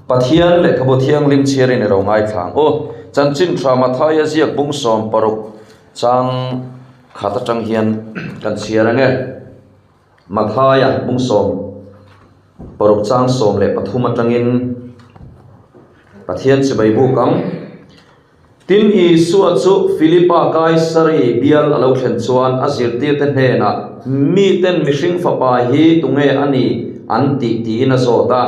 Pathian lehkhabu thianghlim chhiarin i lo ngaithla ang u. Chanchin tha Mathaia ziak bung 16 chang khat atang hian kan chhiar ang e. Mathaia bung 16 chang 13 atangin Pathian chibai buk ang. Tin, Isua chu Philipa Kaisari bial a lo thlen chuan a zirtirte hnenah, Miten mihring fapa hi tunge a ni? an tih tiin a zawt a.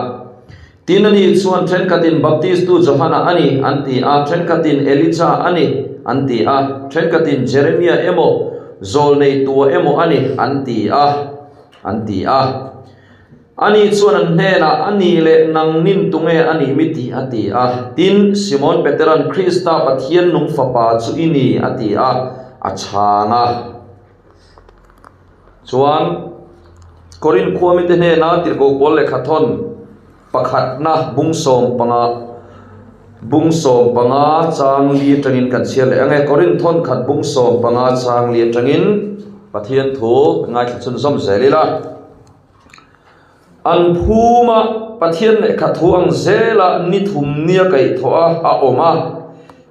Tin, ani chuan, Thenkhatin Baptistu Johana a ni, an ti a, thenkhatin Elija a ni, an ti a, thenkhatin Jeremia emaw, Zawlneitua emaw a ni, an ti a, an ti a. Ani chuan an hnenah, A nih leh nang nin tunge a nih mi tih? a ti a. Tin, Simon Petera'n, Krista, Pathian nung Fapa chu i ni, a ti a, a chhang a. Chuan, Korinth khua mite hnena tirhkoh pawl lehkha thawn pakhatna bung 15, bung 15 chang li atangin kan chhiar leh ang e. Korinth thawn khat bung 15 chang li atangin Pathian thu ngaithla chhunzawm zel ila. An phuma Pathian lehkha thu ang zela ni thum nia kaihthawh a a awm a,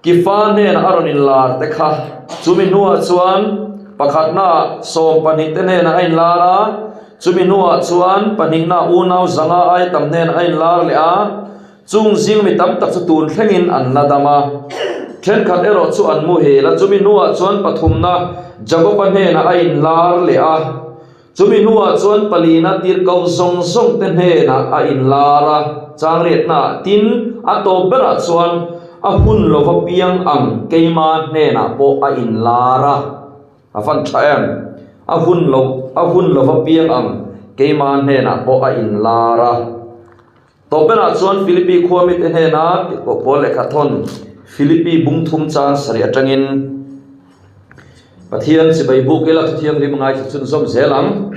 Kifa hnenah a rawn inlar te kha. Chumi hnuah chuan pakhatnaah 12 te hnenah a inlar a, chumi hnuah chuan pahnihnaah unau zanga ai tam hnenah a inlar leh a, chung zing mi tam tak chu tun thlengin an la dam a. Thenkhat erawh chu an muhil a, chumi hnuah chuan pathumna Jakoba hnenah a inlar leh a. Chumi hnuah chuan palina tirhkoh zawng zawng te hnenah a inlar a, changriatnaah tin a tawp berah chuan a hun lova piang ang keima hnenah pawh a inlar a. A van tha em? A hun lo, a hun lova piang ang keima hnenah pawh a inlar a. Tawp berah chuan Philippi khua mite hnena tirhkoh pawl lehkha thawn Philippi bung thum chang sarih atangin Pathian chibai buk ila thuthianghlim ngaithla chhunzawm zel ang.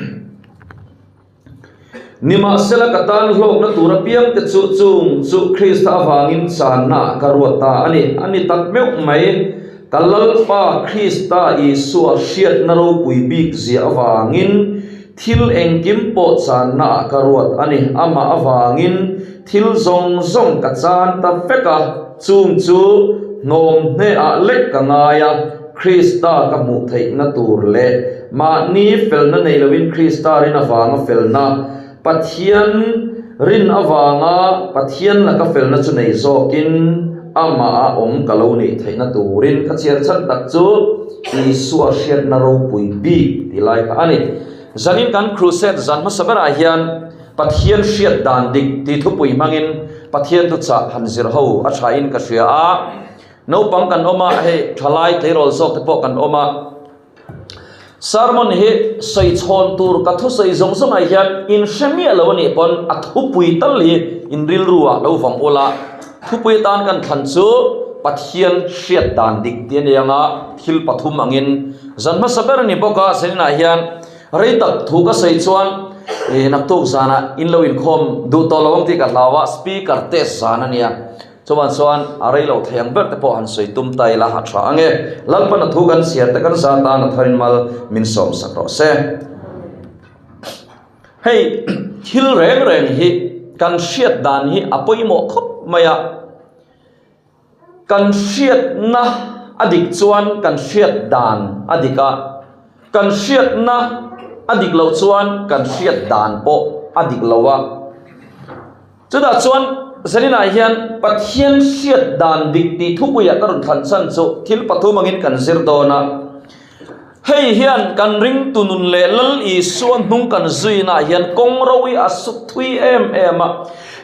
Nimahsela ka tan hlawkna tur apiang te chu chung chu Krista avangin channa ka ruat ta a ni. A ni tak meuh mai. Ka Lalpa Krista Isua hriatna ropui bik zia avangin thil engkim pawh channa ah ka ruat a ni. Amah avangin thil zawng zawng ka chan ta vek a, chung chu hnawm hne ah lek ka ngai a, Krista ka hmuh theihna tur leh mahni felna nei loin Krista rin avanga felna, Pathian rin avanga Pathian laka felna chu nei zawkin amah a awm ka lo nih theihna turin ka chhiar chhan tak chu Isua hriatna ropui bik tih lai kha a ni. Zanin kan crusade zan hmasa berah hian Pathian hriat dan dik tih thupui hmangin Pathian thuchah han zir ho a thain ka hria a. Naupang kan awm a, hei thalai tleirawl zawk te pawh kan awm a. Sermon hi sawi chhawn tur ka thusawi zawng zawngah hian in hre miah lo a nih pawn a thupui tal hi in rilru ah lo vawng ula, thupui atan kan thlan chu Pathian hriat dan dik tih a ni ang a, thil pathum angin zan hmasa ber a ni bawk a, zaninah hian rei tak thu ka sawi chuan ih naktuk zanah in lo inkhawm duh tawh lo ang tih ka hlau a, speaker test zan a nia. Chuan chuan a rei lo thei ang ber te pawh han sawi tum ta ila a tha ang e. Lalpan a thu kan chhiar te kan za tan a tharin mal min sawm sak rawh se. Hei thil reng reng hi kan hriat dan hi a pawimawh khawp mai a. Kan hriatna a dik chuan kan hriat dan a dik a, kan hriatna a dik loh chuan kan hriat dan pawh a dik lo a. Chutah chuan Zaninah hian Pathian hriat dan dik tih thupuiah ka rawn thlan chhan chu thil pathum angin kan zir dawn a. Hei hian kan ringtu nun leh Lal Isua hnung kan zuinaah hian kawng ro hi a suk thui em em a.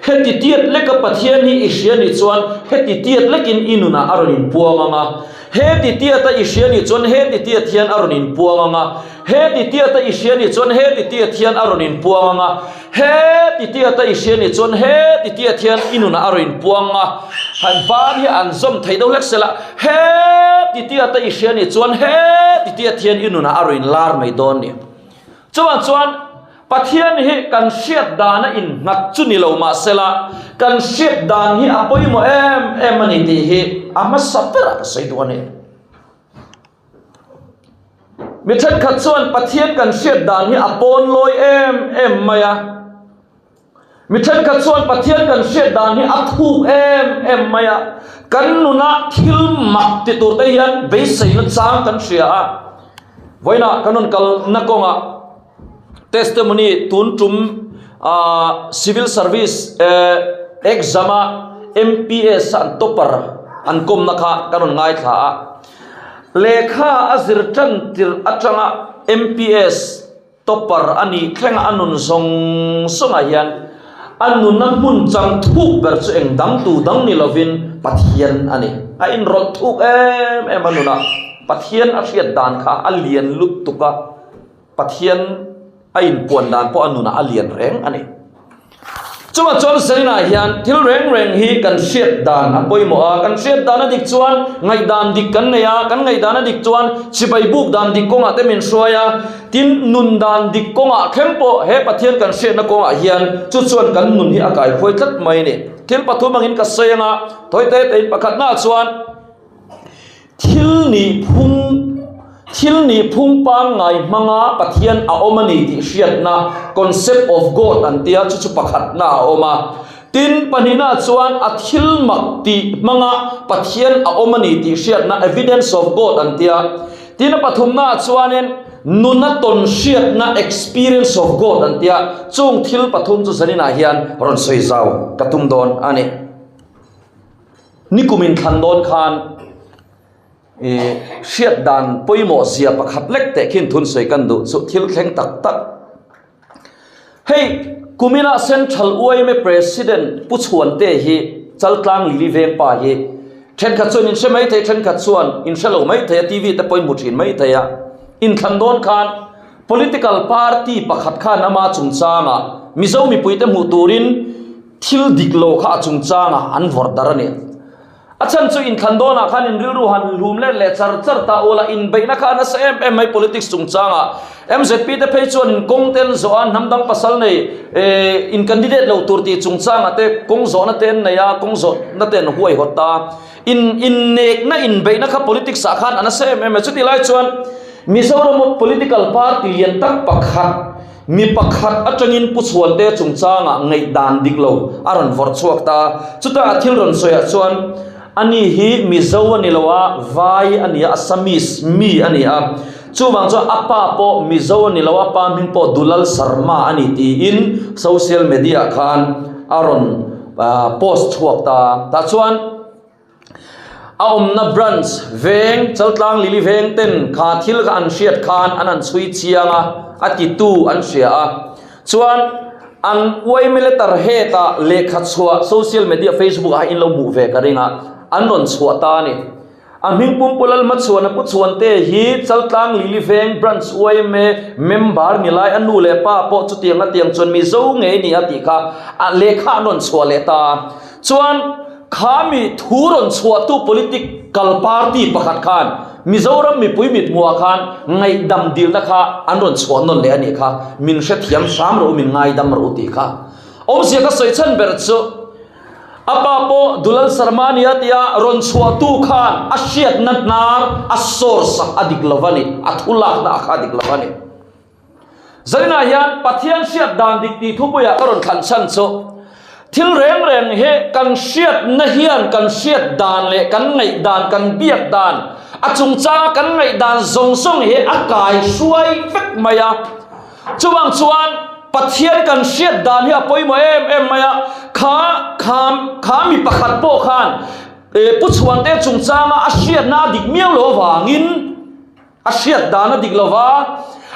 Heti tiat leka Pathian hi i hria nih chuan heti tiat lekin i nunah a rawn inpuang ang a. Heti tiata i hria nih chuan heti tiat hian a rawn inpuang ang a. Heti tiata i hria nih chuan heti tiat hian a rawn inpuang ang a. He titiata i hria nih chuan he titiat hian i nunah a rawn inpuang a, han ban hi an zawm thei deuh hlek sela, he titiata i hria nih chuan he titiat hian i nunah a rawn inlar mai dawn ni. Chuvang chuan Pathian hi kan hriat dana innghat chu ni lo mah sela, kan hriat dan hi a pawimawh em em a ni tih hi a hmasa berah ka sawi duh a ni. Mi thenkhat chuan Pathian kan hriat dan hi a pawn lawi em em mai a. Mi thenkhat chuan Pathian kan hriat dan hi a thuk em em mai a, kan nuna thil mak ti tur te hian beiseina chang kan hria a. Vawiinah kan rawn kalna kawngah testimony tun tum ah civil service exam a MPS a an topper an kawmna kha kan rawn ngaithla a. Lehkha a zir tan tirh atanga MPS Topper a nih thleng a nun zawng zawngah hian a nuna hmun chang thuk ber chu eng dang tu dang ni lovin Pathian a ni. A inrawlh thuk em em a nunah Pathian a hriat dan kha a lian lutuk a, Pathian a inpuan dan pawh a nunah a lian reng a ni. Chungah chuan Selina hian thil reng reng hi kan hriat dan a pawimawh a, kan hriat dan a dik chuan ngaihdan dik kan nei a, kan ngaihdan a dik chuan chibai buk dan dik kawngah te min hruai a, tin nun dan dik kawngah thleng pawh he Pathian kan hriatna kawngah hian chu chuan kan nun hi a kaihruai tlat mai a ni. Thil pathum angin ka sawi anga thawi te tein pakhatnaah chuan, Thil nih phung, Thil nih phung pangngai hmanga Pathian a awm a ni tih hriatna, concept of God an tia, chu chu pakhatna a awm a. Tin, pahnihna chuan a thil mak tih hmanga Pathian a awm a ni tih hriatna, evidence of God an tia. Tin, a pathumna chuanin nuna tawn hriatna, experience of God an tia. Chung thil pathum chu zaninah hian rawn sawi zau ka tum dawn a ni. Nikum inthlan dawn khan ih hriat dan pawimawh zia pakhat lek teh khin thun sawi kan duh chu thil thleng tak tak. Hei kumina Central yma President Pu Chhuante hi Chaltlang Lili veng pa hi thenkhat chuan in hre mai thei thenkhat chuan in hre lo mai thei a TV te pawhin hmu thin mai thei a. Inthlan dawn khan Political party pakhat khan ama chungchangah Mizo mipuite hmuh turin Thil dik lo kha a chungchangah an vawrh dar a ni. A chhan chu inthlan dawnah khan in rilru han hlum let leh char char ta ula, inbeihna kha a nasa em em mai politics chungchangah. MZP te phei chuan in kawng te an zawh a, hnam dang pasal nei in candidate lo tur tih chungchangah te kawng zawhna te an nei a, kawng zawhna te an huaihawt ta. In innekna inbeihna kha politics ah khan a nasa em em a, chutih lai chuan Mizoram political party lian tak pakhat, Mi pakhat atangin Pu Chhuante chungchangah ngaihdan dik lo a rawn vawrh chhuak ta. Chutah a thil rawn sawiah chuan, Ani hi Mizo a ni lo a, Vai a ni a, Assamese mi a ni a. Chuvang chuan a pa pawh Mizo a ni lo a, pa hming pawh Dulal Sharma a ni tiin social media ah khan a rawn post chhuak ta. Tah chuan. A awmna branch veng, Chaltlang Lili veng ten kha thil kha an hriat khan an han chhui chiang a, a titu an hria a. Chuan an yma letter head ah lehkha chhuah social media Facebook ah in lo hmuh ve ka ring a, an rawn chhuah ta a ni. A hming pum Pu Lalhmachhuana Pu Chhuante hi Chaltlang Lili veng branch yma member ni lai a nu leh pa pawh chutiang a tiang chuan Mizo ngei ni a tih kha a lehkha an rawn chhuah leh ta a. Chuan kha mi thu rawn chhuahtu political party pakhat khan Mizoram mipui mithmuhah khan ngaihdam dilna kha an rawn chhuah nawn leh a nih kha, min hrethiam hram rawh u, min ngaidam rawh u tih kha. Awmzia ka sawi chhan ber chu a pa pawh Dulal Sharma a nia tia rawn chhuahtu khan a hriatna hnar a source a dik lo a ni, a thu lakna a kha a dik lo a ni. Zaninah hian Pathian hriat dan dik tih thupuiah ka rawn thlan chhan chu thil reng reng hi kan hriatna hian kan hriat dan leh kan ngaih dan kan biak dan a chungchanga kan ngaih dan zawng zawng hi a kai hruai vek mai a. Chuvang chuan Pathian kan hriat dan hi a pawimawh em em mai a, kha kha kha mi pakhat pawh khan Pu Chhuante chungchanga a hriatna a dik miau loh avangin, A hriat dan a dik lo va,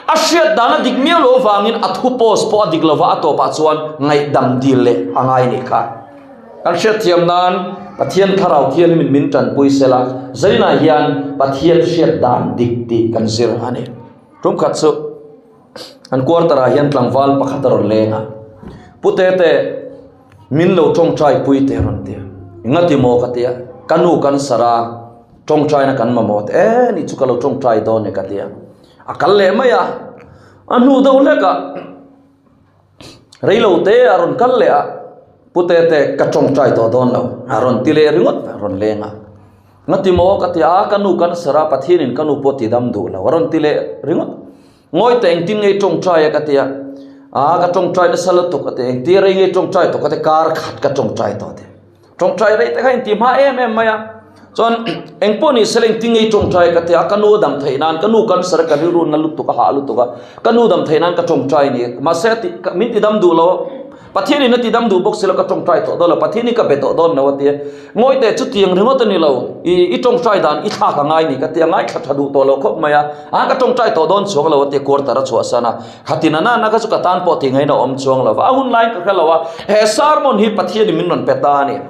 a hriat dan a dik miau lo vangin a thu post pawh a dik lo va, a tawpah chuan ngaihdam dil leh a ngai nih kha. Kan hriatthiam nan Pathian Thlarau Thianghlimin min tanpui sela, zainah hian Pathian hriat dan dik tih kan zir a ni. Tum khat chu an quarter ah hian tlangval pakhat a rawn leng a, Pu Tete, min lo tawngtai pui teh rawn ti a, Engati maw ka ti a, ka nu cancer a, Tawngtaina kan mamawh te e ni chu ka lo tawngtai dawn e ka ti a, a kal leh mai a, a hnu deuh hlek a reilo te a rawn kal leh a, Pu Tete ka tawngtai tawh dawn lo a rawn ti leh ringawt a rawn leng a, Ngati maw ka ti a, ka nu cancer a Pathianin ka nu pawh ti dam duh lo a rawn ti leh ringawt. Ngawi teh engtin nge i tawngtai a ka ti a, A ka tawngtai nasa lutuk a ti. Engtia rei nge tawngtai tawh ka ti kar khat ka tawngtai tawh a ti. Tawngtai rei te kha inti hma em em mai a. Chuan engpawh ni sela engtin nge i tawngtai ka ti a, ka nu a dam theih nan ka nu cancer a ka rilru na lutuk a hah lutuk a, ka nu dam theih nan ka tawngtai a ni. Mahse a ti min ti dam duh lo. Pathian in a ti dam duh bawk si lo ka tawngtai tawh dawn lo, Pathian hi ka be tawh dawn lo a ti a. Ngawi teh chutiang ringawt a ni lo, i i tawngtai dan i thlak a ngai ni ka ti a, ngaithla tha duh tawh lo khawp mai a, a ka tawngtai tawh dawn chuang lo a ti a, quarter a chhuahsan a. Khatin a nana kha chu ka tan pawh tih ngaihna awm chuang lo va, a hun laiin ka hre lo a, he sermon hi Pathian in min rawn pe ta a ni.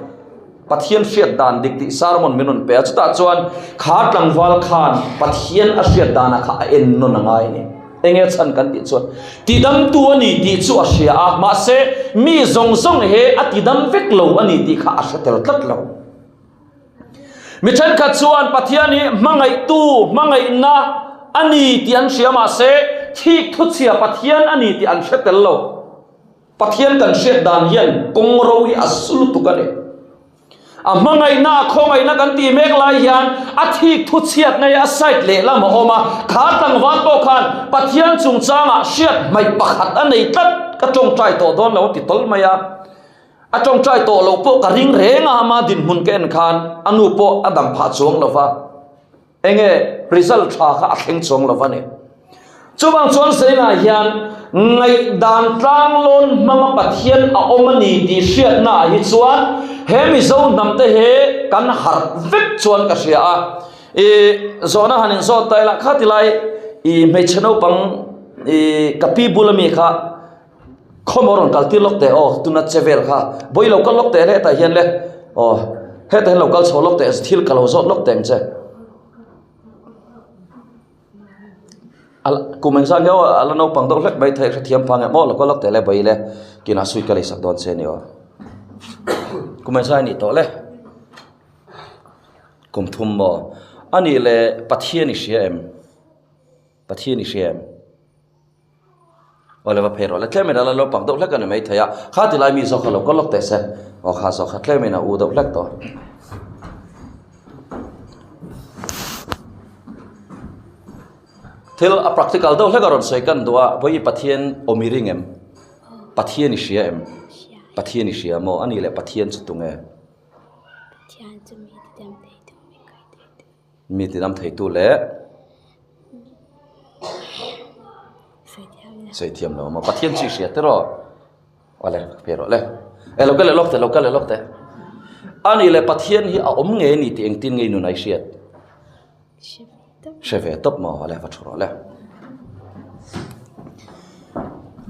Pathian hriat dan dik tih sermon min rawn pe a, chutah chuan kha tlangval khan Pathian a hriat danah kha a en nawn a ngai a ni. Enge chhan kan tih chuan tidamtu a ni tih chu a hria a, mahse mi zawng zawng he a tidam vek lo a ni tih kha a hre tel tlat lo. Mi thenkhat chuan Pathian hi hmangaihtu, hmangaihna a ni tih an hria mahse thik thuchhia Pathian a ni tih an hre tel lo. Pathian kan hriat dan hian kawng ro hi a su lutuk a ni. A hmangaihna, a khawngaihna kan tih mek lai hian a thik thu chhiatna hi a side lehlam a awm a. Kha tlangval pawh khan Pathian chungchangah hriat hmaih pakhat a nei tlat, ka tawngtai tawh dawn lo a ti tawlh mai a. A tawngtai tawh loh pawh ka ring reng a, ama dinhmun ka en khan a nu pawh a dam phah chuang lo va. Enge result tha kha a thleng chuang lo a ni. Chuvang chuan Zainah hian ngaihdan tlanglawn hmanga Pathian a awm a ni tih hriatnaah hi chuan he Mizo hnamte he kan harh vek chuan ka hria a. I zawhna han inzawt ta ila kha tilai i hmeichhe naupang i ka pi bula mi kha Khawmaw rawn kal tir lawk teh aw tuna che vel kha vawi lo kal lawk teh hetah hian le aw hetah hian lo kal chho lawk teh thil ka lo zawt lawk teh ang che kum engzah nge aw a la naupang deuh hlek mai thei hrethiam phang em aw lo kal lawk teh le vawi le kinah sweet ka leisak dawn che a ni aw kum engzah a nih tawh le kum thum maw a nih leh Pathian i hria em Pathian i hria em. Aw le va phei rawh le tlem in a la naupang deuh hlek a ni maithei a, kha ti lai mi zawk kha lo kal lawk teh se, aw kha zawk kha tlem in a u deuh hlek tawh. Thil a practical deuh hlek a rawn sawi kan duh a, vawi Pathian awm i ring em? Pathian i hria em? Pathian i hria maw? A nih leh Pathian chu tunge? Pathian chu mi ti dam thei tu mi kai thei tu. Mi ti dam thei tu leh. Sawi thiam lo maw? Pathian chu i hria tiraw? Awle pe rawh le. E lo kal leh lawk teh, lo kal leh lawk teh. A nih leh Pathian hi a awm ngei a ni tih engtin nge i nun a i hriat? Hre ve tawp maw? Awle va thu rawh le.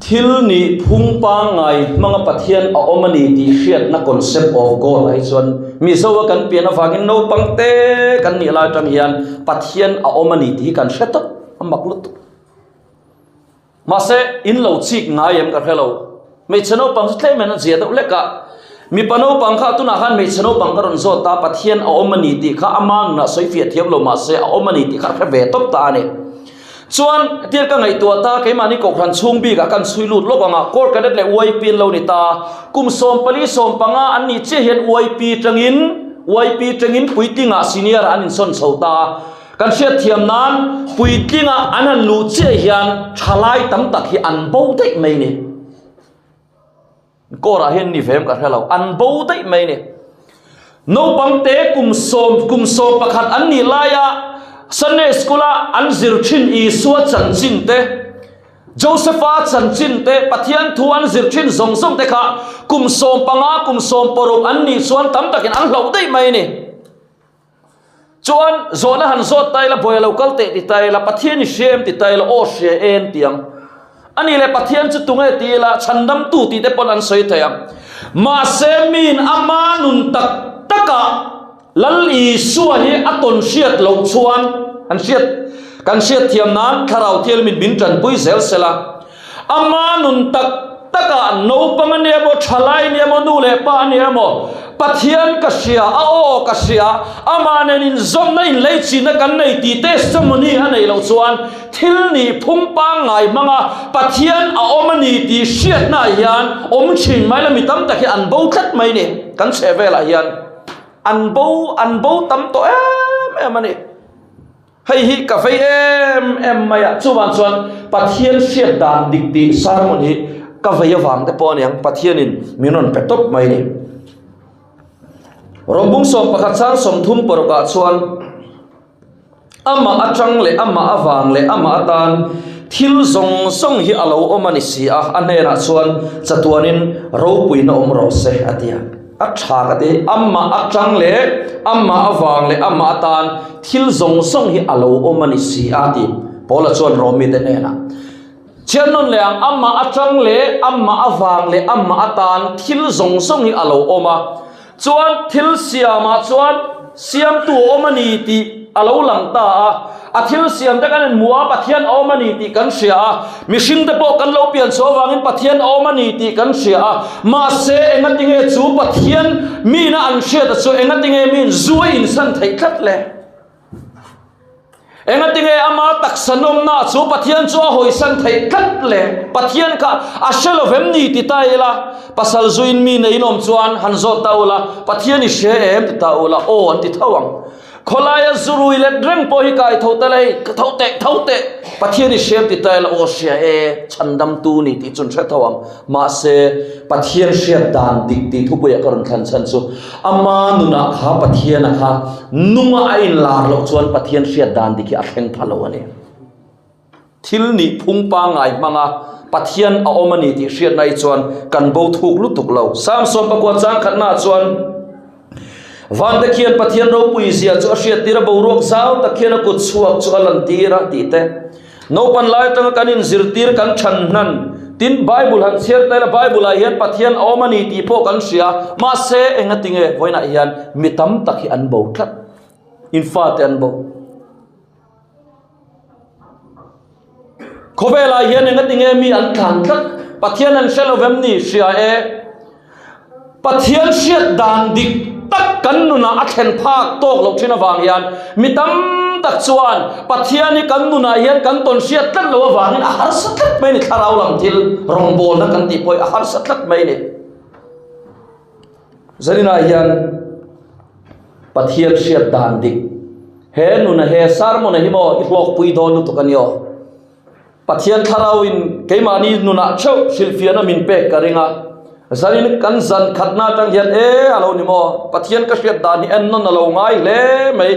Thil nih phung pangngai hmanga Pathian a awm a ni tih hriatna concept of God ah hi chuan Mizo a kan pian avangin naupang te kan nih lai atang hian Pathian a awm a ni tih hi kan hre tawp a mak lutuk. Mahse in lo chik ngai em ka hre lo. Hmeichhe naupang chu tlem in a zia deuh hlek a. Mipa naupang kha tunah khan hmeichhe naupang ka rawn zawt ta Pathian a awm a ni tih kha ama nunah sawi fiah thiam lo mahse a awm a ni tih kha a hre ve tawp ta a ni. Chuan tir ka ngaihtuah ta keimahni kohhran chhung bikah kan chhui lut lawk ang a, Corps Cadet leh YP an lo ni ta. Kum 14 15 an nih chiah hian YP tangin YP tangin puitlingah senior ah an insawn chho ta a. Kan hriatthiam nan puitlingah an han luh chiah hian thalai tam tak hi an bo daih mai ni. Kawrah hian ni ve em ka hre lo, an bo daih mai ni. Naupang te kum sawm kum sawm pakhat an nih laia Sunday school a an zir thin Isua chanchin te, Josepha chanchin te, Pathian thu an zir thin zawng zawng te kha kum 15 kum 16 an nih chuan tam takin an hlauh daih mai ni. Chuan zawhna han zawt ta ila, buai a lo kal teh ti ta ila, Pathian i hria em ti ta ila, aw hria e an ti ang. A nih leh Pathian chu tunge ti ila, chhandamtu tih te pawn an sawi thei ang. Mahse miin ama nun tak takah Lal Isua hi a tawn hriat loh chuan an hriat kan hriat thiam nan Thlarau Thianghlimin min tanpui zel sela. Ama nun tak takah naupang a nia maw, thalai a nia maw, nu leh pa a nia maw, Pathian ka hria, a aw ka hria, amah nen inzawmna inleichina kan nei tih testimony a neih loh chuan thil nih phung pangngai hmanga Pathian a awm a ni tih hriatnaah hian awm thin mai la mi tam tak hi an bo tlat mai ni. Kan chhehvelah hian an bo an bo tam tawh em em a ni. Hei hi ka vei em em mai a, chuvang chuan Pathian hriat dan dik tih sermon hi ka vei avang te pawh a niang Pathianin min rawn pe tawp mai a ni. Rawng 11 chang 30 parukah chuan Amah atang leh amah avang leh amah atan thil zawng zawng hi a lo awm a ni si a, a hnenah chuan chatuanin ropuina awm rawh se a ti a. A tha ka ti, amah atang leh amah avang leh amah atan thil zawng zawng hi a lo awm a ni si a ti Paula chuan Rom mite hnenah. Chian nawn leh ang, amah atang leh amah avang leh amah atan thil zawng zawng hi a lo awm a. Chuan thil siamah chuan siamtu a awm a ni tih a lo lang ta a, a thil siamte kan inhmu a, Pathian a awm a ni tih kan hria a, mihringte pawh kan lo pian chhuah avangin Pathian a awm a ni tih kan hria a, mahse engatinge chu Pathian mina an hriata chu engatinge miin zu a insan theih tlat le? Engatinge ama taksa nawmna chu Pathian chu a hawisan theih tlat le? Pathian kha a hre lo vem ni ti ta ila, pasal zuin mi nei inawm chuan han zawt ta ula, Pathian i hre em ti ta ula, aw an ti tho ang. Khawlaia zu rui let reng pawh hi kai tho ta lei, ka tho teh, tho teh, Pathian i hre em ti ta ila, aw hria e, chhandamtu ni tih chu an hre tho ang. Mahse, Pathian hriat dan dik tih thupuiah ka rawn thlan chhan chu, Ama nunah kha Pathiana kha nunga a inlar loh chuan Pathian hriat dan dik hi a thleng pha lo a ni. Thil nih phung pangngai hmanga Pathian a awm a ni tih hriatna hi chuan kan bo thuk lutuk lo. Psalm 14 chang khatnaah chuan Vante khian Pathian ropui zia chu a hriattir a, boruak zau tak khian a kut chhuak chu a lantir a tih te. Naupan lai atanga kan inzirtir kan chhan hnan tin Bible han chhiar ta ila Bible ah hian Pathian a awm a ni tih pawh kan hria mahse engatinge vawiinah hian mi tam tak hi an bo tlat in fate an bo khawvelah hian engatinge mi an tlan tlat Pathian an hre lo vem ni hria e. Pathian hriat dan dik tak kan nunah a thlen phak tawk loh thin avang hian mi tam tak chuan Pathian hi kan nunah hian kan tawn hriat tlat loh avangin a harsa tlat mai a ni, thlarau lam thil rawngbawlna kan tih pawh hi a harsa tlat mai a ni. Zaninah hian Pathian hriat dan dik he nuna he sermon-a hi maw i hlawkpui dawn lutuk a ni aw. Pathian Thlarauin keimahni nunah theuh hrilhfiahna min pek ka ring a, zanin kan zan khatna atang hian e a lo ni maw, Pathian ka hriat dan hi en nawn a lo ngai hle mai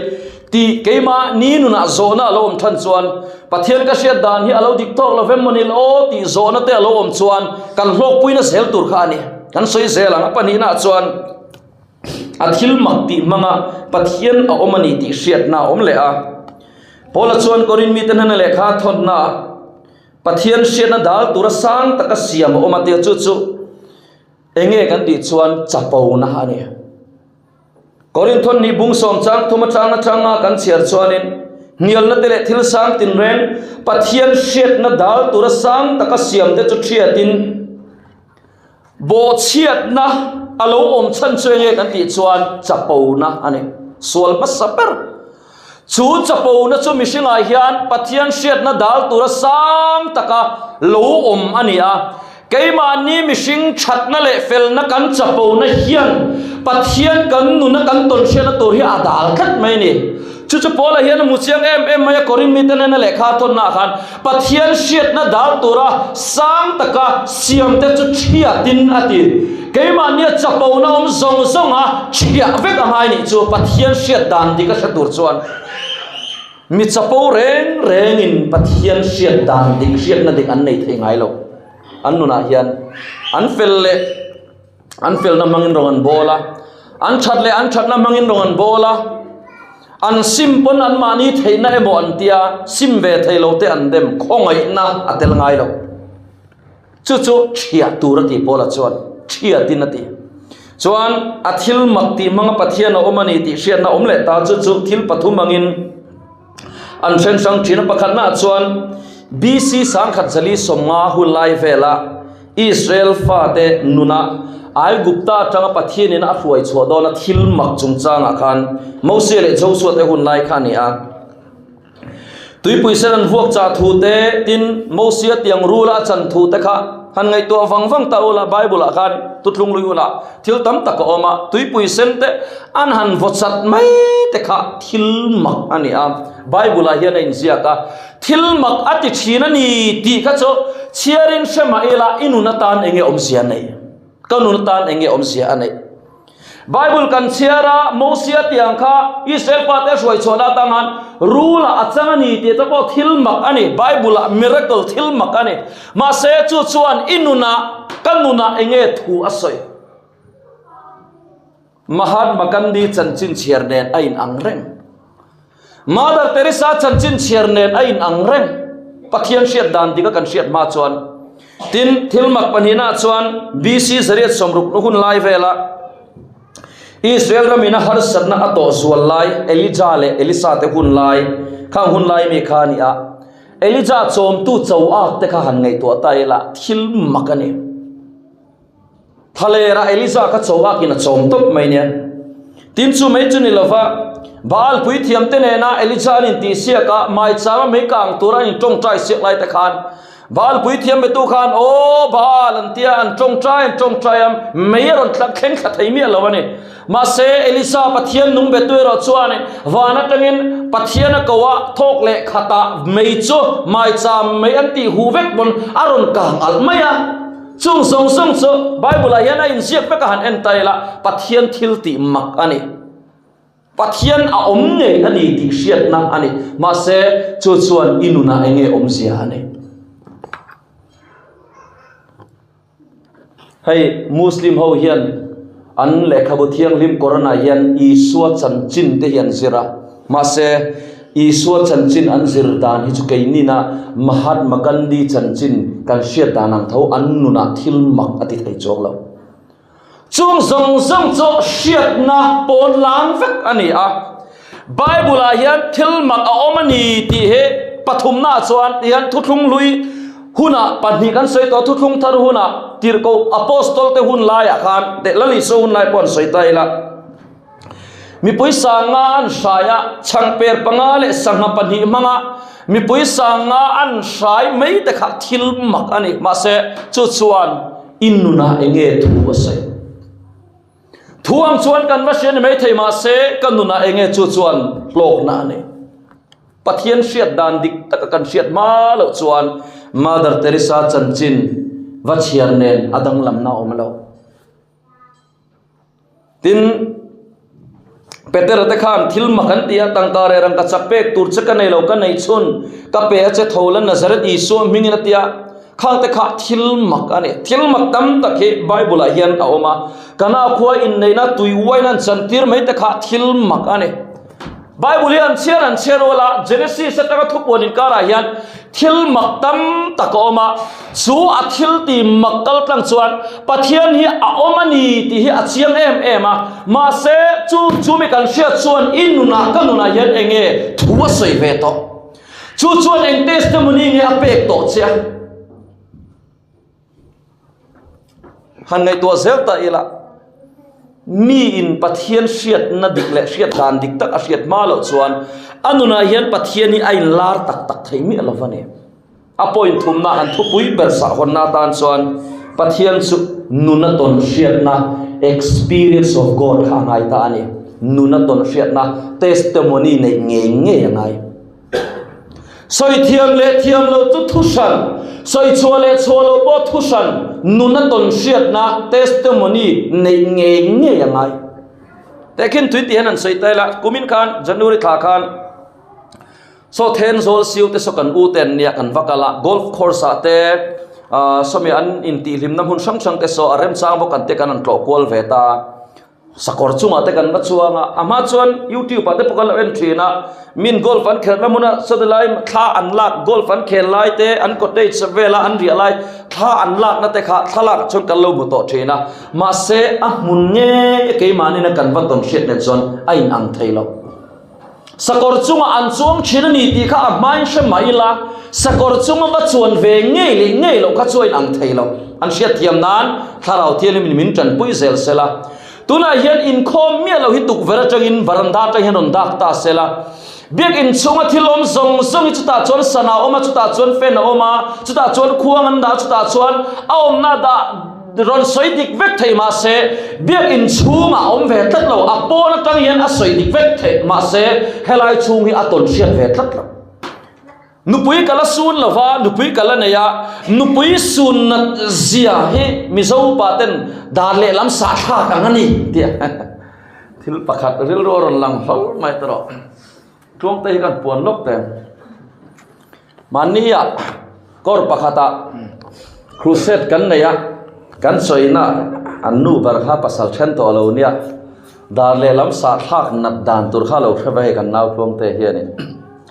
tih keimahni nunah zawhna a lo awm than chuan Pathian ka hriat dan hi a lo dik tawk lo vem maw nil aw tih zawhna te a lo awm chuan kan hlawkpuina zel tur kha a ni. Kan sawi zel ang a pahnihnaah chuan a thil mak tih hmanga Pathian a awm a ni tih hriatna a awm leh a. Paula chuan Korin mite hnena lehkha a thawnna Pathian hriatna dal tura sang taka siam a awm a tia chu chu enge kan tih chuan chapona a ni. Korin thawn ni bung sawm chang thum atang atanga kan chhiar chuanin hnialna te leh thil sang tinreng Pathian hriatna dal tura sang taka siam te chu thiatin Bawhchhiatna a lo awm chhan chu enge kan tih chuan chapona a ni. Sual hmasa ber. Chu chapona chu mihringah hian Pathian hriatna dal tura sang taka lo awm a ni a. Keimahni mihring thatna leh felna kan chapona hian Pathian kan nuna kan tawn hriatna tur hi a dal tlat mai a ni. Chu chu Paula hian a hmu chiang em em mai a, Korin mite nena lehkha a thawnnaah khan Pathian hriatna dal tura sang taka siamte chu thiatin a ti. Keimahnia chapona awm zawng zawnga thiah vek a ngai nih chu Pathian hriat dan dik a hre tur chuan mi chapo reng rengin Pathian hriat dan dik hriatna dik an nei thei ngai lo. An nunah hian an fel leh An felna hmangin rawng an bawl a, an that leh an thatna hmangin rawng an bawl a, an sim pawn anmahni theihna emaw an tia, sim ve thei lo te an dem, khawngaihna a tel ngai lo. Chu chu thiah tur a tih Paula chuan thiatin a ti. Chuan a thil mak tih hmanga Pathian a awm a ni tih hriatna awm leh ta, chu chu thil pathum angin an then hrang thin a. Pakhatnaah chuan BC 1050 hun lai vela Israel fate nuna Aigupta atanga Pathianin a hruai chhuah dawna thil mak chungchangah khan Mosia leh Josua te hun lai kha a ni a. Tuipui sen an vuak chah thu te, tin Mosia tiang rula a chan thu te kha. Han ngaihtuah vang vang ta ula Bible ah khan tutlung lui hunah thil tam tak a awm a, tuipui sen te an han vaw chat mai te kha thil mak a ni a, Bible ah hian a inziak a, thil mak a ti thin a ni tih kha chu chhiarin hre mah ila i nun atan eng nge awmzia a neih? Ka nun atan eng nge awmzia a neih? Bible kan chhiar a, Mosia tih ang kha Israel fate a hruai chhuahna atang khan rula a chang a ni tih te pawh thil mak a ni, Bible ah miracle thil mak a ni. Mahse chu chuan i nunah, ka nunah eng nge thu a sawi? Mahatma Gandhi chanchin chhiar nen a in ang reng. Mother Teresa chanchin chhiar nen a in ang reng. Pathian hriat dan dik a kan hriat hma chuan. Tin, thil mak pahnihna chuan BC 160 hun lai vela Israel ramin a harsatna a tawh zual lai Elijah leh Elisa te hun lai khang hun lai mi kha a ni a. Elijah chawmtu cho ak te kha han ngaihtuah ta ila thil mak a ni. Thalera Eliza kha cho akin a chawm tawp mai nia. Tin chu mai chu ni lova, Baal puithiam te nena Eliza an intihsiak a, maicham a mei kang tura an intawngtai siak lai te khan Baal puithiam betu khan Aw Baal an tia an tawngtai an tawngtai a, mei a rawn thleng thla thei miah lo a ni. Mahse Eliza Pathian nung betu erawh chuan van atangin Pathian a ko a, thawk leh khatah mei chu maicham mei an tih huh vek pawn a rawn kang alh mai a. Chung zawng zawng chu Bible-ah hian a inziak vek a han en ta ila, Pathian thil tih mak a ni. Pathian a awm ngei a ni tih hriatna a ni. Mahse, chu chuan i nunah eng nge awmzia a ni? Hei Muslim ho hian an lehkhabu thianghlim Quran-ah hian Isua chanchin te hi an zir a. Mahse, Isua chanchin an zir dan hi chu keinina Mahatma Gandhi chanchin kan hriat dan ang tho an nunah thil mak a ti thei chuang lo. Chung zawng zawng chu hriatna pawn lang vek a ni a. Bible-ah hian thil mak a awm a ni tih hi pathumnaah chuan tihian thuthlung hlui hunah pahnih kan sawi tawh, thuthlung thar hunah tirhkoh Apostol te hun laiah khan Lal Isua hun lai pawh an sawi ta ila. Mipui sanga an hrai a, chhangper panga leh sangha pahnih hmanga mipui sanga an hrai mai te kha thil mak a ni. Mahse, chu chuan i nunah eng nge thu a sawi? Thu ang chuan kan va hria ni maithei, mahse ka nunah eng nge chu chuan hlawkna a nei? Pathian hriat dan dik taka kan hriat hma loh chuan Mother Teresa chanchin va chhiar nen a danglamna a awm lo. Tin, Petera te khan thil mak an ti a, tangka reh rangka chak pek tur che ka nei lo, ka nei chhun, ka pe a che tho la Nazareth Isua hmingin a ti a, khang te kha thil mak a ni. Thil mak tam tak hi Bible ah hian a awm a, Kana khua inneihna tui uain an chantir mai te kha thil mak a ni. Bible hi an chhiar an chhiar rual a, Genesis atanga thupuan inkarah hian thil mak tam tak a awm a, chu a thil ti mak kal tlang chuan Pathian hi a awm a ni tih hi a chiang em em a, mahse chu chu mi kan hriat chuan i nunah ka nunah hian eng nge thu a sawi ve tawh? Chu chuan eng testimony nge a pek tawh che a? Han ngaihtuah zel ta ila, miin Pathian hriatna dik leh hriat dan dik tak a hriat hma loh chuan a nunah hian Pathian hi a inlar tak tak thei miah lo a ni. A point thumna han thupui ber sahhawnna atan chuan Pathian chu nuna tawn hriatna, experience of God, kha a ngai ta a ni. Nuna tawn hriatna, testimony, neih ngei ngei a ngai. Sawi thiam leh thiam loh chu thu hran, sawi chhuah leh chhuah loh pawh thu hran, nuna tawn hriatna, testimony, neih ngei ngei a ngai. Tehkhin tui tih hian an sawi ta ila, kumin khan January thla khan saw Thenzawl siu te saw kan u te an nia kan va kal a, golf course ah te ah sawmi an intihhlimna hmun hrang hrang te saw a remchang bawk an te kan han tlawh kual ve ta a. Sakawr chungah te kan va chuang a, a hma chuan youtube ah te pawh kan lo en thin a, min golf an khelhna hmuna sawti lai thla an lak golf an khel lai te an cottage vela an riah lai thla an lakna te kha thlalak chuan kan lo hmu tawh thin a, mahse a hmun nge keimahni na kan va tawn hriat nen chuan a in ang thei lo. Sakawr chungah an chuang thin a ni tih kha a hmain hre mah ila, sakawr chunga va chuan ve ngei leh ngei loh kha chu a inang thei lo. An hriatthiam nan Thlarau Thianghlimin min tanpui zel se la. Tunah hian inkhawm miah lo hi tukverh atangin varanda atang hian rawn dak ta se la. Biakinn chhunga thil awm zawng zawng hi chutah chuan sana a awm a, chutah chuan fan a awm a, chutah chuan khuang an dah a, chutah chuan a awmna dah rawn sawi dik vek thei mahse biakinn chhungah a awm ve tlat lo, a pawn atang hian a sawi dik vek thei mahse helai chhung hi a tawn hriat ve tlat lo. Nupui ka la sun lo va, nupui ka la nei a, nupui sun nat zia hi Mizo upa ten dar lehlam sah thlak ang a ni tih thil pakhat rilru a rawn lang hlawl mai ta rawh. Tluangte hi kan puan lawk teh. Mahnia kawr pakhata crusade kan nei a, kan sawina an nu ber kha pasal then tawh lo nia, dar lehlam sah thlak nat dan tur kha lo hre ve hei kan nau Tluangte hianin.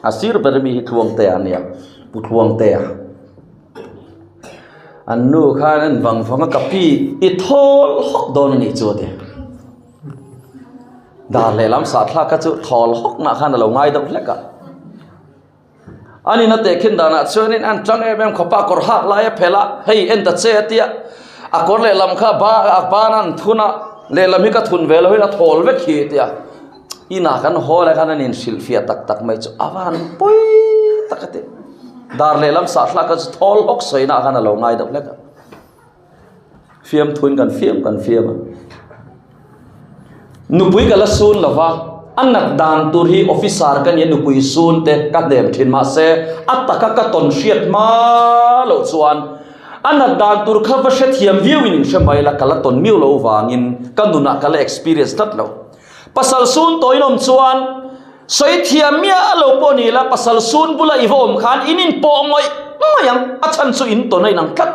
A sir ber mi hi Tluangtea a nia, Pu Tluangtea. An nu khan an vang vang a, ka pi i thawl hawk dawn a nih chu a ti. Dar lehlam sahthlak kha chu thawl hawk nah khan a lo ngai deuh hlek a. Anin a tehkhin danah chuanin an tang em em khawpa kawr hak lai a phelh a, hei en ta che a tia. A kawr lehlam kha ba a ban a an thun a, lehlam hi ka thun ve lohin a thawl vek hi a tia. Inah kan haw lai khan an inhrilhfiah tak tak mai chu a van pawi tak a ti. Dar lehlam sahthlak kha chu thawl hawk sawiinaah khan a lo ngai deuh hlek a. Fiamthuin kan fiam kan fiam a. Nupui ka la sun lo va, a nat dan tur hi officer ka nia nupui sun te ka hnem thin mahse a taka ka tawn hriat hma loh chuan a nat dan tur kha va hrethiam viauin inhre mai la ka la tawn miau lo vangin ka nunah ka la experience tlat lo. Pasal sun tawhin awm chuan sawi thiam miah lo pawh ni la pasal sun bula i va awm khan in inpawh ngawih ngawih ang, a chhan chu in tawn a inang tlat.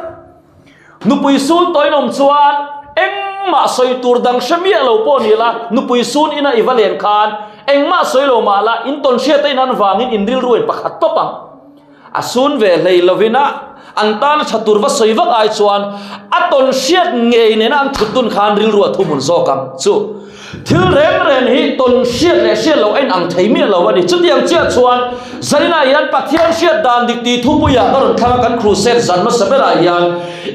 Nupui sun tawhin awm chuan engmah sawi tur dang hre miah lo pawh ni la nupui sun ina i va len khan engmah sawi lo mah la in tawn hriat a inan vangin in rilru in pakhat tawp ang. A sun ve hlei lovin a an tan a tha tur va sawi vak ai chuan a tawn hriat ngei nena an thut dun khan rilru a thuhmun zawk ang chu. Thil reng reng hi tawn hriat leh hriat loh a inang thei miah lo a ni. Chutiang chiah chuan Zaninah hian Pathian hriat dan dik tih thupuiah ka rawn thlang a, kan crusade zan hmasa berah hian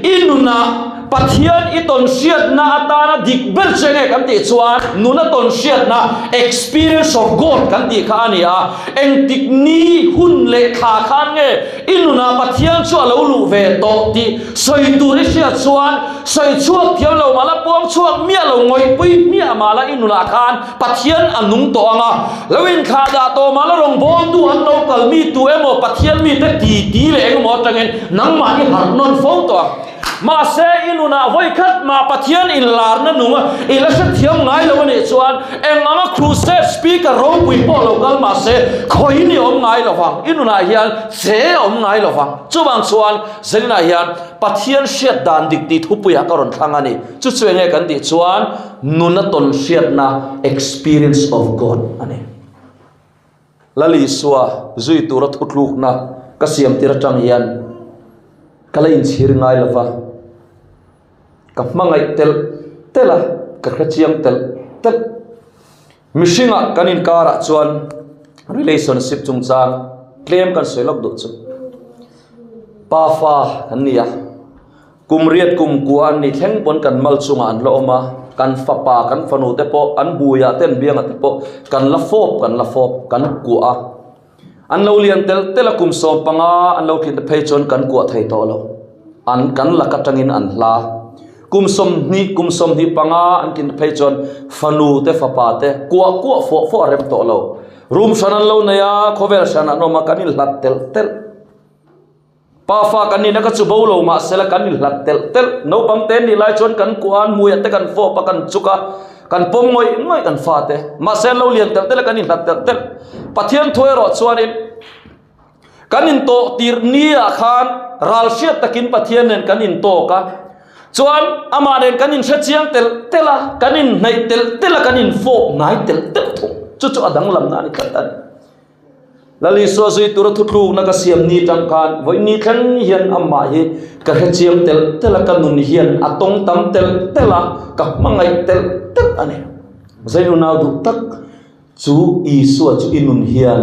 i nunah Pathian i tawn hriatna atana dik ber che nge kan tih chuan nuna tawn hriatna, experience of God, kan tih kha a ni a. Engtik ni hun leh thla khan nge i nunah Pathian chu a lo luh ve tawh tih sawi tur i hriat chuan sawi chhuak thiam lo mah la, puang chhuak miah lo, ngawihpui hmiah mah la i nunah khan Pathian a nung tawh ang a. Lo inthlah dah tawh mah la rawngbawltu an lo kal mi tu emaw Pathian mite ti ti leh engemaw atangin nangmah i harh nawn fo tawh ang. Mahse, i nunah vawi khat mah Pathian inlarna nung a i la hrethiam ngai lo a nih chuan eng anga crusade speaker ropui pawh lo kal mahse khawiin i awm ngai lo vang, i nunah hian che a awm ngai lo vang. Chuvang chuan Zaninah hian Pathian hriat dan dik tih thupuiah ka rawn thlang a ni. Chu chu enge kan tih chuan nuna tawn hriatna, experience of God, a ni. Lal Isua zui tura thutlukna ka siam tir atang hian ka la inchhir ngai lo va, ka hmangaih telh telh a, ka hrechiang telh telh. Mihringah kan inkarah chuan relationship chungchang tlem kan sawi lawk duh chu. Pafa kan ni a. Kum riat kum kua an ni thleng pawn kan mal chungah an la awm a, kan fapa kan fanu te pawh an buiah te an biangah te pawh kan la fawp kan la fawp kan kuah a. An lo lian tel tel a kum 15 an lo tlin te phei chuan kan kuah thei tawh lo. An kan lak atangin an hla. Kum 20 kum 25 an tlin te phei chuan fanu te fapa te kuah kuah fawh fawh a rem tawh lo. Room hran an lo nei a, khawvel hran an awm a, kan inhlat telh telh. Pa fa kan nihna ka chu bo lo mahsela kan inhlat telh telh. Naupang te nih lai chuan kan kuah a, hmuiah te kan fawp a, kan chuk a, kan pawm ngawih ngawih kan fa te. Mahse an lo lian telh telh a, kan inhlat telh telh. Pathian thu erawh chuanin kan intawh tirh niah khan ral hriat takin Pathian nen kan intawk a, chuan amah nen kan inhre chiang telh telh a, kan inhnaih telh telh a, kan infawp hnai telh telh thung. Chu chu a danglamna a ni tlat a ni. Lal Isua zui tura thutlukna ka siam ni tang khan vawiin thleng hian amah hi ka hrechiang telh telh a, ka nun hian a tawng tam telh telh a, ka hmangaih telh telh a ni. Zainunau duh tak chu Isua chu i nun hian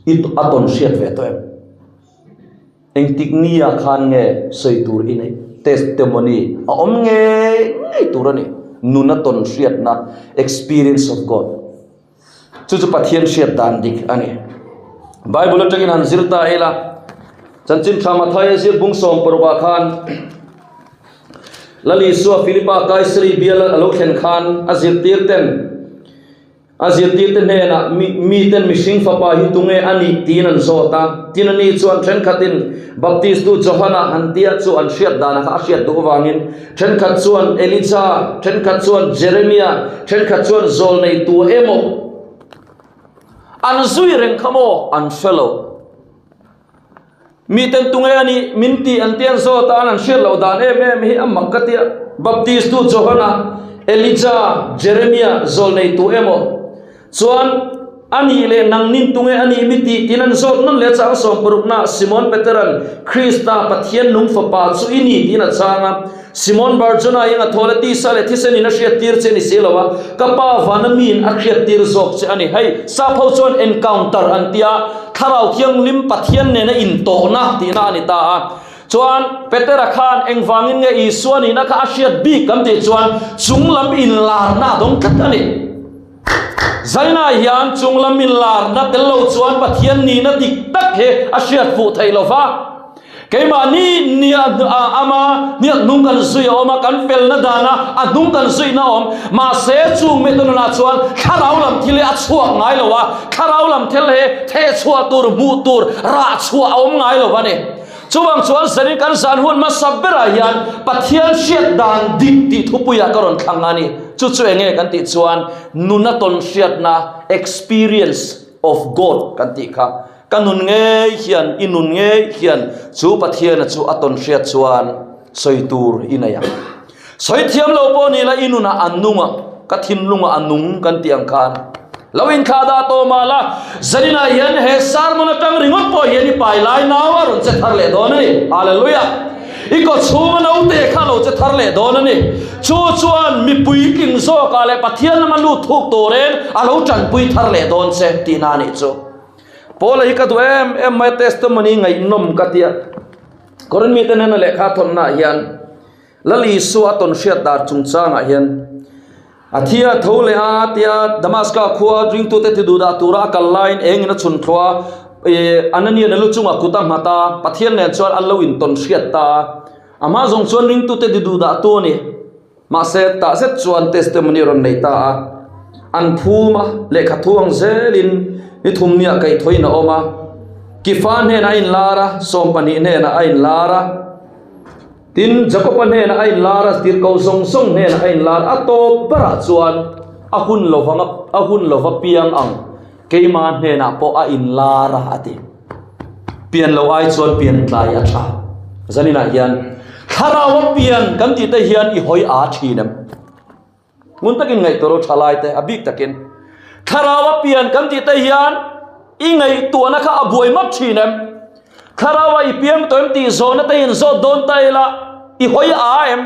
i a tawn hriat ve tawh em? Engtik nia khan nge sawi tur i neih? Testimony a awm ngei ngei tur a ni. Nuna tawn hriatna, experience of God. Chu chu Pathian hriat dan dik a ni. Bible atangin han zir ta ila, Chanchin Tha Mathaia zir bung 16 ah khan Lal Isua Philipa Kaisari bial a lo thlen khan a zirtir ten A zirtirte hnenah, Miten mihring fapa hi tunge a nih? tiin an zawt a. Tin, ani chuan thenkhatin Baptistu Johana han tia chu an hriat danah kha a hriat duh avangin, thenkhat chuan Elija, thenkhat chuan Jeremia, thenkhat chuan Zawlnei tu emaw an zui reng kha maw an hre lo. Miten tunge a nih? Min tih an ti an zawt a, an an hriat loh dan em em hi a mak ka tia. Baptistu Johana, Elija, Jeremia zawlnei tu emaw chuan a nih leh nangnin tunge a nih mi tih tiin an zawt nawn leh a chang 60 na Simon Peteran Krista Pathian nung fapa chu i ni tiin a chhang a. Simon Barjona eng a thawl a tisa leh thisen in a hriattir che a ni si lo a, ka pa vana miin a hriattir zawk che a ni. Hei sap ho chuan encounter an tia, Thlarau Thianghlim Pathian nena intawhna tihna a ni ta a. Chuan Petera khan engvangin nge Isua nihna kha a hriat bik kan tih chuan chunglam inlarna a dawng tlat a ni. Zaina hian chunglam inlarna tel lo chuan Pathian nihna dik tak hi a hriat fuh theih lo va. Keimahni nia ama hniak hnung kan zui a awm a, kan felna dana a hnung kan zuihna a awm. Mahse, chung mi tununah chuan thlarau lam thil hi a chhuak ngai lo a, thlarau lam thil hi theh chhuah tur, hmuh tur, rah chhuah a awm ngai lo a ni. Chuvang chuan zanin kan zan hun hmasa berah hian Pathian hriat dan dik tih thupuiah ka rawn thlang a ni. Chu chu enge kan tih chuan nuna tawn hriatna, experience of God, kan tih kha. Ka nun ngei hian, i nun ngei hian chu Pathiana chu a tawn hriat chuan sawi tur i nei ang. Sawi thiam lo pawh ni la i nunah a nung ang, ka thinlungah a nung kan tih ang khan lo inthlah dah tawh mah la, zaninah hian he sermon atang ringawt pawh hian i pai lai nau a rawn che thar leh dawn a ni. Hallelujah! I kaw chhunga naute kha a lo che thar leh dawn a ni. Chu chuan mipui tling zawkah leh Pathian lama lut thuk turin a lo tanpui thar leh dawn che tihna a nih chu. Paula hi ka duh em em mai testimony ngaihnawm ka tia. Korin mite nena lehkha thawnnaah hian Lal Isua a tawn hriat dar chungchangah hian a thi a tho leh a tia Damaska khua ringtute ti duh dah tura a kal laiin engin a chhun thluah a, ih Ananian a lu chungah kut a nghat a, Pathian nen chuan an lo intawn hriat ta a. Amah zawng chuan ringtute ti duh dah tu a ni. Mahse, tah zet chuan testimony a rawn nei ta a, an phum a, lehkha thu ang zelin ni thum nia kaihthawin a awm a, Kifa hnenah a inlar a, 12 hnenah a inlar a, tin Jakoba hnenah a inlar a, tirhkoh zawng zawng hnenah a inlar a, tawp berah chuan a hun lovang a hun lova piang ang keima hnenah pawh a inlar a, a ti. Pian lo ai chuan pian tlai a tha. Zaninah hian thlarau a pian kan tih te hian i hawi a thin em? Ngun takin ngaihtuah ro tha lai te a bik takin thlarau a pian kan tih te hian i ngaihtuahna kha a buai map thin em? Thlarau a i piang tawh em tih zawhna te in zawt dawn ta ila i hawi a em?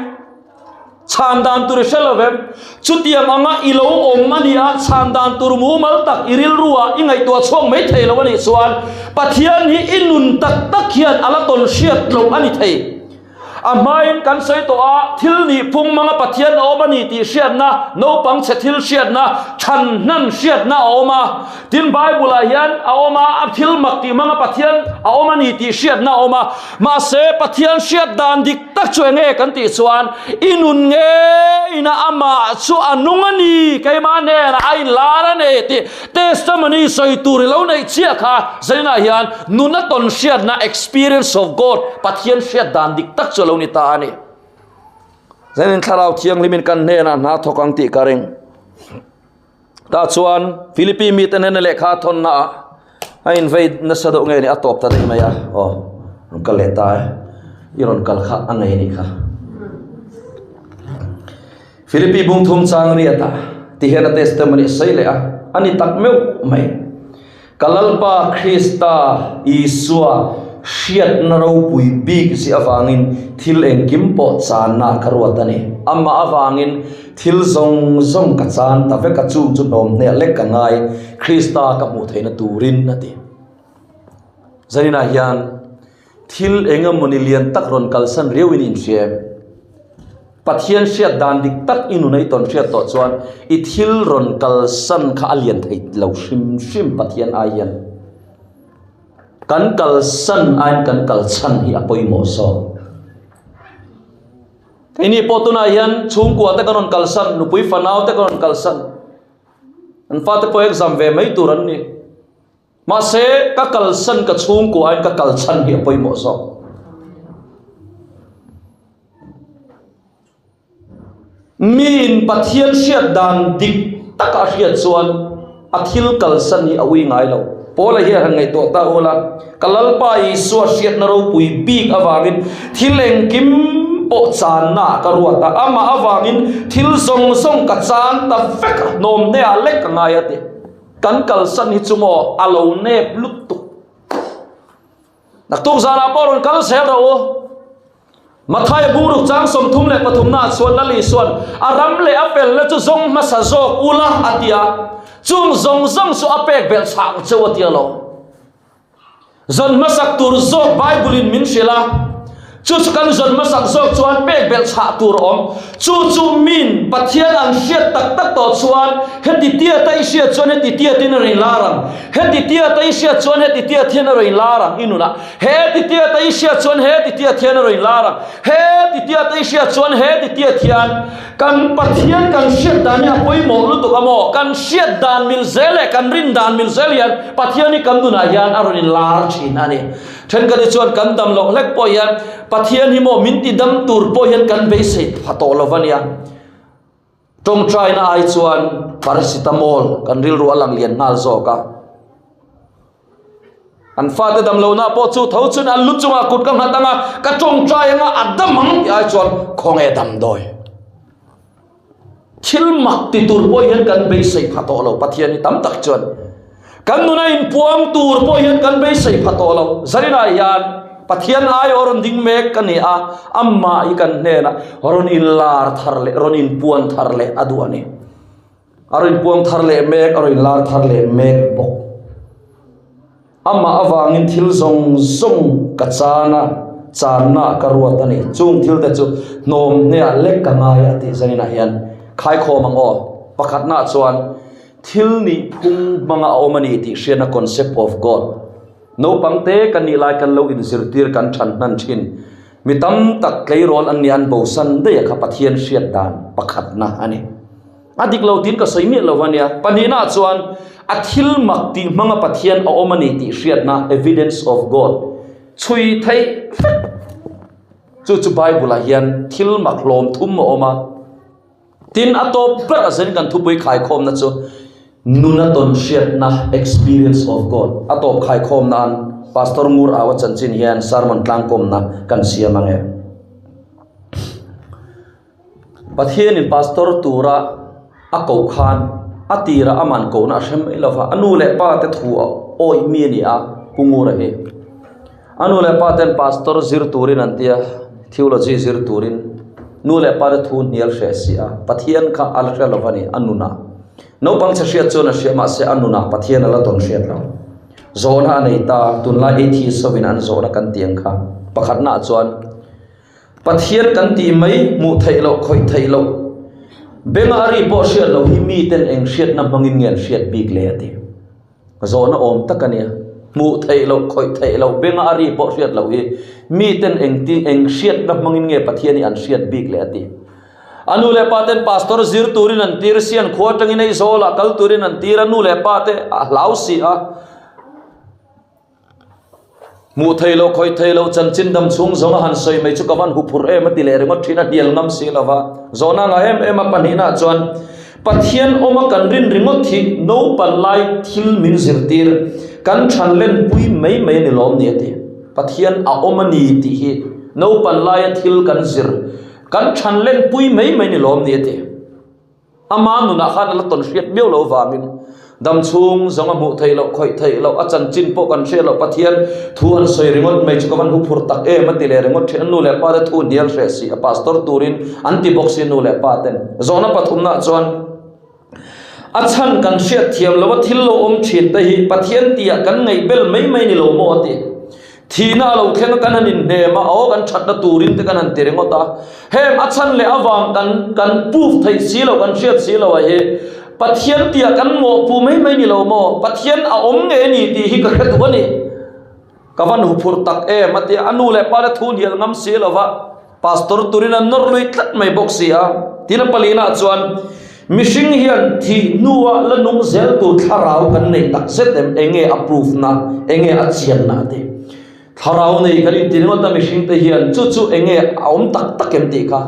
Chhan dan tur i hre lo vem? Chutiang anga i lo awm a nia, chhan dan tur mumal tak i rilruah i ngaihtuah chhuak mai thei lo a nih chuan Pathian hi i nun tak tak hian a la tawn hriat loh a ni thei. A hmain kan sawi tawh a, thil nih phung manga Pathian a awm a ni tih hriatna, naupang chhe thil hriatna, chhan hnan hriatna a awm a. Tin, Bible-ah hian a awm a, a thil mak tih manga Pathian a awm a ni tih hriatna a awm a. Mahse, Pathian hriat dan dik tak chu enge kan tih chuan i nun ngeina amah chu a nung a ni, keimah hnenah a inlar a ni tih testimony sawi tur i lo neih chiah kha zaninah hian nuna tawn hriatna experience of God Pathian hriat dan dik tak chu a lo ni ta a ni. Zanin Thlarau Thianghlimin kan hnenah hna thawk ang tih ka ring. Tah chuan Philippi mite hnena lehkha a thawnna ah a invei nasa deuh nge ni a tawp ta daih mai a, aw rawn kal leh ta e, i rawn kal kha a ngei a nih kha. Philippi bung thum chang riat ah ti hian a testimony a sawi leh a, a ni tak meuh mai. Ka Lalpa Krista Isua hriatna ropui bik zia avangin thil engkim pawh channa ka ruat a ni. Amah avangin thil zawng zawng ka chan ta vek a, chung chu hnawm hne lek ka ngai Krista ka hmuh theihna turin a ti. Zaninah hian thil eng emawni lian tak rawn kalsan riauin inhria em? Pathian hriat dan dik tak i nun a i tawn hriat tawh chuan i thil rawn kalsan kha a lian thei lo hrim hrim Pathian ai hian. Kan kalsan aiin kan kalchhan hi a pawimawh zawk. Keini pawh tunah hian chhungkua te kan rawn kalsan, nupui fanau te kan rawn kalsan. An fate pawh exam ve mai tur an ni. Mahse, ka kalsan ka chhungkua aiin ka kalchhan hi a pawimawh zawk. Miin Pathian hriat dan dik taka a hriat chuan a thil kalsan hi a ui ngai lo. Paula hian han ngaihtuah ta ula, Ka Lalpa Isua hriatna ropui bik avangin thil engkim pawh channa ka ruat a, amah avangin thil zawng zawng ka chan ta vek a, hnawm hneah lek ka ngai a ti. Kan kalsan hi chu maw a lo nep lutuk. Naktuk zanah pawh rawn kal zel rawh u. Mathaia bung ruk chang 33 naah chuan Lal Isuan a ram leh a felna chu zawng hmasa zawk ula a ti a, chung zawng zawng chu a pek belh chhah ang cheu a ti a lo. Zawn hmasak tur zawk Bible in min hrilh a, chu chu kan zawn hmasak zawk chuan pek belh chhah tur a awm. Chu chu min Pathian an hriat tak tak tawh chuan heti tiata i hriat chuan heti tiatin a rawn lar ang, heti tiata i hriat chuan heti tiat hian a rawn lar ang i nunah. He ti tiat a i hriat chuan he ti tiat hian a rawn lar ang. He ti tiat a i hriat chuan he ti tiat hian kan Pathian kan hriat dan hi a pawimawh lutuk a maw? Kan hriat dan mil zel leh kan rin dan mil zel hian Pathian hi kan nunah hian a rawn inlar thin a ni. Thenkhat hi chuan kan dam loh hlek pawh hian Pathian hi maw min ti dam tur pawh hian kan beisei pha tawh lo va nia. Tawngtaina ai chuan paracetamol kan rilru a lang lian nghal zawk a. An fate dam lohna pawh chu tho chun an lu chungah kut ka nghat anga ka tawngtai anga a dam ang tih ai chuan khawnge damdawi. Thil mak ti tur pawh hian kan beisei pha tawh lo Pathian hi tam tak chuan. Kan nuna inpuang tur pawh hian kan beisei pha tawh lo. Zarinah hian Pathian ai aw rawn ding mek ka ni a, amah hi kan hnenah rawn inlar thar leh rawn inpuan thar leh a duh a ni. A rawn inpuang thar leh mek, a rawn inlar thar leh mek bawk. Amah avangin thil zawng zawng ka chan a, channa ka ruat a ni. Chung thil te chu hnawm hneah lek ka ngai a tih zaninah hian khaikhawm ang aw. Pakhatnaah chuan thil nih phung hmanga a awm a ni tih hriatna concept of God. Naupang te kan nih lai kan lo inzirtir kan than hnan thin. Mi tam tak tleirawl an nih an bosan daih a kha Pathian hriat dan pakhatna a ni. A dik lo tiin ka sawi miah lo ania. Pahnihnaah chuan a thil mak tih hmanga Pathian a awm a ni tih hriatna, evidence of God, chhui theih vek. Chu chu Bible-ah hian thil mak hlawm thum a awm a. Tin, a tawp ber a zen kan thupui khaikhawmna chu nuna tawn hriatna, experience of God. A tawp khaikhawm nan Pastor Ngur Aua chanchin hian sermon tlangkawmna kan siam ang e. Pathianin pastor tura a koh khan a tirah a man kohna a hre mai lo va, a nu leh pa te thu a awih mi a ni a, Pu Ngura hi. A nu leh pa ten pastor zir turin an ti a, theology zir turin nu leh pa te thu hnial hreh si a, Pathian kha a la hre lo va ni, a nunah. Naupang chhe hriat chuan a hria mahse a nunah Pathian a la tawn hriat lo. Zawhna a nei ta, tunlai atheist hovin an zawhna kan ti ang kha. Pakhatnaah chuan. Pathian kan tih mai hmuh theih loh, khawih theih loh, benga a ri pawh hriat loh hi miten eng hriatna hmangin nge an hriat bik le a ti. Zawhna awm tak a nia. Hmuh theih loh, khawih theih loh, benga a ri pawh hriat loh hi miten eng ti eng hriatna hmangin nge Pathian hi an hriat bik le a ti. A nu leh pa ten pastor zir turin an tir si, an khua atangin Aizawlah kal turin an tir a, nu leh pa te a hlau si a. Hmuh thei loh, khawih thei loh, chanchin dam chhung zawng a han sawi mai chu ka van huphurh em a ti leh ringawt thin a, hnial ngam si lo va. Zawhna ngah em em a pahnihnaah chuan Pathian awma kan rin ringawt hi naupan lai thil min zirtir, kan than lenpui mai mai a ni lawm ni a ti. Pathian a awm a ni tih hi naupan laia thil kan zir, kan than lenpui mai mai a ni lawm ni a ti. Ama nunah khan a la tawn hriat miau lo vangin dam chhung zawng a hmuh theih loh, khawih theih loh, a chanchin pawh kan hriat loh Pathian thu an sawi ringawt mai chu ka van huphurh tak em a ti leh ringawt thin. A nu leh pa te thu hnial hreh si a pastor turin an ti bawk si nu leh pa ten. Zawhna pathumnaah chuan a chhan kan hriat thiam loh a thil lo awm thin te hi Pathian tihah kan ngaihbel mai mai ni lo maw a ti. Thihna a lo thleng a kan han inhnem a, aw kan thatna turin te kan han ti ringawt a. Heng a chhan leh avang kan kan proof theih si lo, kan hriat si lo a hi Pathian tia kan mawhpuh mai mai ni lo maw? Pathian a awm nge ni tih hi ka hre duh a ni. Ka van huphurh tak em a tia, a nu leh pa te thu hnial ngam si lo va, Pastor turin an nawr lui tlat mai bawk si a. Tin a palina chuan mihring hian thih hnua la nung zel tur thlarau kan nei tak zet em? Enge a proof na? Enge a chian na te? Thlarau nei kan inti ringawt a mihring te hian chu chu enge a awm tak tak em tih kha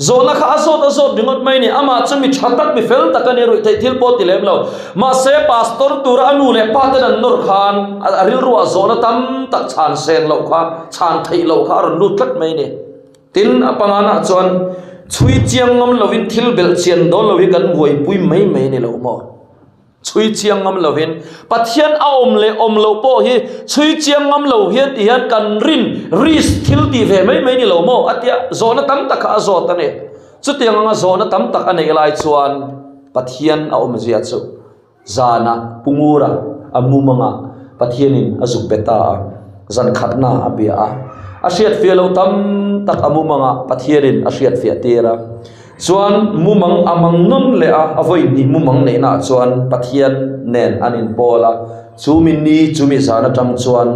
Zawhna kha a zawt a zawt ringawt mai ni. Amah chu mi tha tak, mi fel tak a ni, ruih theih thil pawh ti lem lo. Mahse, pastor tura a nu leh pa ten an nawr khan a rilruah zawhna tam tak chhan sen loh kha, chhan theih loh kha a rawn lut tlat mai ni. Tin, a panganah chuan chhui chiang ngam lovin thil belh chian dawn lo hi kan buaipui mai mai ni lo maw? Chhui chiang ngam lovin Pathian a awm leh awm loh pawh hi chhui chiang ngam lo hian ti hian kan rin risk thil tih ve mai mai ni lo maw a tia zawhna tam tak kha a zawt a ni. Chutiang anga zawhna tam tak a neih lai chuan Pathian a awmzia chu zana pungura a mumanga Pathianin a zuk be ta a, zan khatna a bia a, a hriatfiah loh tam tak a mumanga Pathianin a hriatfiah tir a. Chuan mumang a mang nawn leh a, a vawi hnih mumang neihnaah chuan Pathian nen an inpawl a, chumi ni chumi zan atang chuan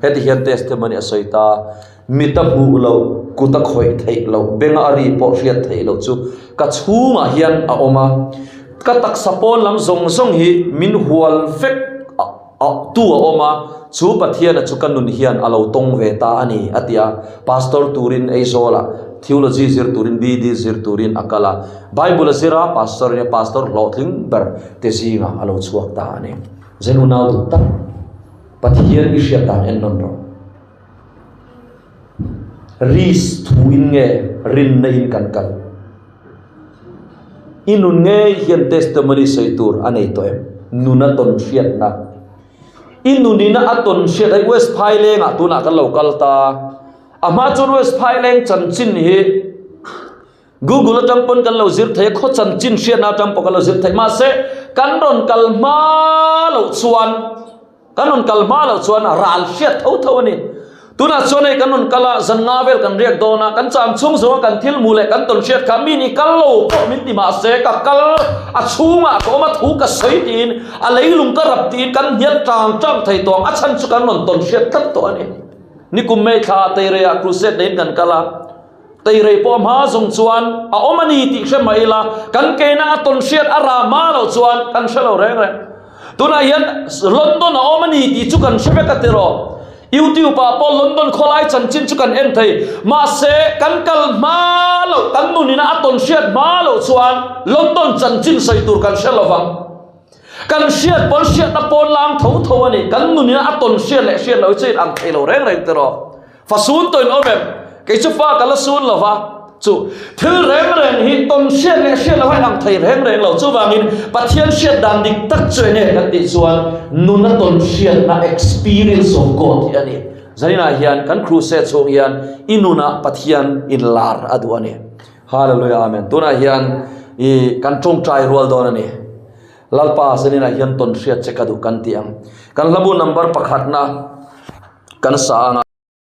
heti hian testimony a sawi ta, Mit a hmuh loh, kut a khawih theih loh, benga a ri pawh hriat theih loh chu ka chhungah hian a awm a, ka taksa pawn lam zawng zawng hi min hual vek a, tu a awm a, chu Pathiana chu ka nun hian a lo tawng ve ta a ni, a ti a. Pastor turin Aizawlah Theology zir turin BD zir turin a kal a, Bible a zir a, Pastor in a Pastor hlawhtling ber te zingah a lo chhuak ta a ni. Zen unau duh tak, Pathian i hriat dan en nawn rawh. Risk thu in nge rinna in kan kal? I nun ngei hian testimony sawi tur a nei tawh em? Nuna tawn hriatna. I nunina a tawn hriat hei West Phailengah tunah kan lo kal ta. A hma chuan West Phaileng chanchin hi Google atang pawn kan lo zir thei a, khaw chanchin hriatna atang pawh kan lo zir thei. Mahse, kan rawn kal hma loh chuan Kan rawn kal hma loh chuan ral hriat tho tho a ni. Tunah chuan hei kan rawn kal a, zan nga vel kan riak dawn a, kan cham chhung zawng a kan thil hmuh leh kan tawn hriat kha mi ni kal lo pawh min ti mah se ka kal a chhungah ka awm a thu ka sawi tiin a leilung ka rap tiin kan hnial tang tang thei tawh ang a chhan chu kan rawn tawn hriat tlat tawh a ni. Nikum May thla ah Teirei-ah crusade neiin kan kal a, Teirei pawh a hma zawng chuan a awm a ni tih hre mai ila, kan keina a tawn hriat a rah hma loh chuan kan hre lo reng reng. Tunah hian London a awm a ni tih chu kan hre vek a tiraw. YouTube ah pawh London khawlai chanchin chu kan en thei. Mahse, kan kal hma loh, kan nunina a tawn hriat hma loh chuan London chanchin sawi tur kan hre lo vang. Kan hriat pawn hriatna pawn lang tho tho a ni. Kan nunina a tawn hriat leh hriat loh hi chu in ang thei lo reng reng tiraw. Fa sun tawhin awm em? Kei chu fa ka la sun lo va. Chu thil reng reng hi tawn hriat leh hriat lo a inang thei reng reng lo. Chuvangin Pathian hriat dan dik tak chu enge kan tih chuan nuna tawn hriatna experience of God hi a ni. Zaninah hian kan crusade chhung hian i nunah Pathian inlar a duh a ni. Hallelujah Amen. Tunah hian i kan tawngtai rual dawn a ni. Lalpa zaninah hian tawn hriat che ka duh kan ti ang. Kan hlabu number pakhatna kan sa ang a.